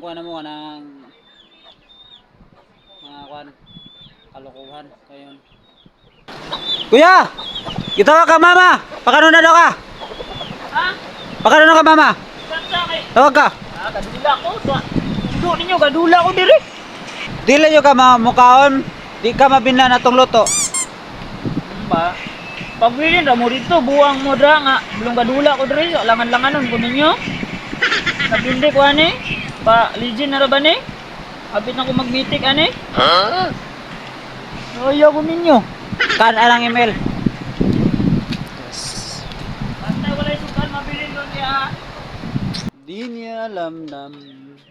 kuha na mo ng mga kuhan, kalokohan kayon. Kuya! Gitawa ka mama! Pakano na daw ka? Ha? Pakano na ka mama? Tawag ka? Kadula ko. Dudo ninyo, kadula ko diri. Dili nyo ka mukaon, di ka mabinla na tong luto. Ba? Pagbilin ra mo dito, buwang mo dra nga. Belum kadula ko diri, langan-langanon ko ninyo. Nabindi ko ani. Pa legend na ra ba ni? Hapit na ko magmitik ani. Ha? Ayaw ko ninyo. Kan alang email. Basta wala sukan mabilin doon niya. Di niya alam na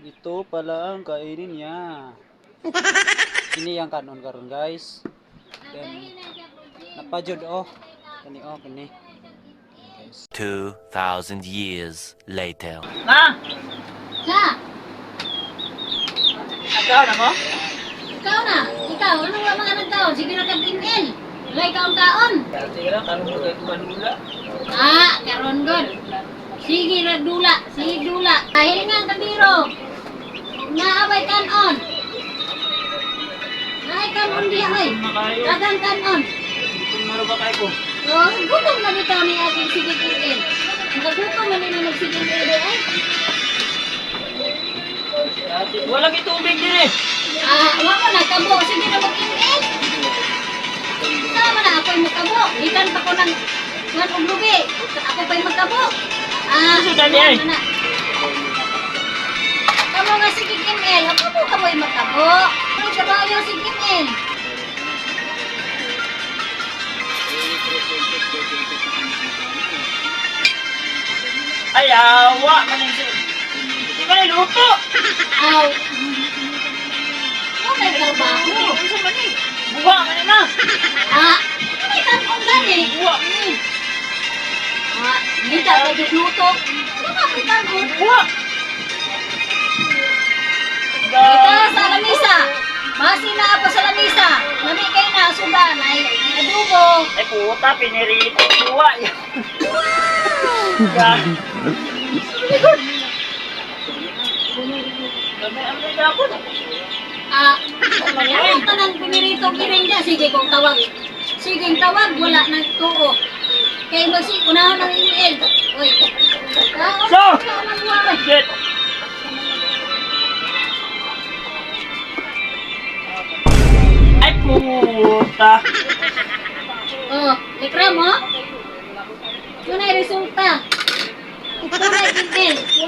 ito pala ang kainin niya. Ini yang kanon karon guys. Then napajud oh. Kani. Guys. 2,000 years later. Ma, Sa, agaw na mo? ikaw na. Ikaw, anong nga mga nagtaon? Sige na kag-email. Wala ikaw taon. Sige lang, karon mo kay kadula. Ah, karon god. Sige ra dula, sige dula. Dahil nga kabiro. Naabay kanon. Naay kanon diha ay. Makayo. Dagang kanon. Maro ba kay ko? Oh, gutom na bitaw ni aking sige email. Nagagutom man ni nagsige email ay. Walang itubig din eh. Ah, wala na kabo. Sige na mag-email. Sama na ako'y magkabo. Ikan pa ko ng ngan og lubi. Ako pa'y magkabo. Ah, Sudan yan. wala na. Kamu nga si Kim-El. Ako po kamoy magkabo. Ano ka ba yung si Kim-El? Ay, awa. Manin di ba niluto? Aw. Ano may trabaho? Ano man eh? Buwa man na. Ah, may tanong gani. Buwa man eh. Ah, hindi ka pagluto. Ano ka may tanong? Buwa. Ita sa lamisa. Basi na pa sa lamisa. Lami kayo na sudan ay adobo. Ay puta, pinirito. Buwa yan. Yan. Dami ang nagapon. Ah, ano ka nang pinirito giring niya? Sige kong tawag. Sige tawag, wala nang tuo. Kaya unahon ng email. Uy. So! Shit! Ay puta! Oh, likra mo? Tunay resulta. Tunay email.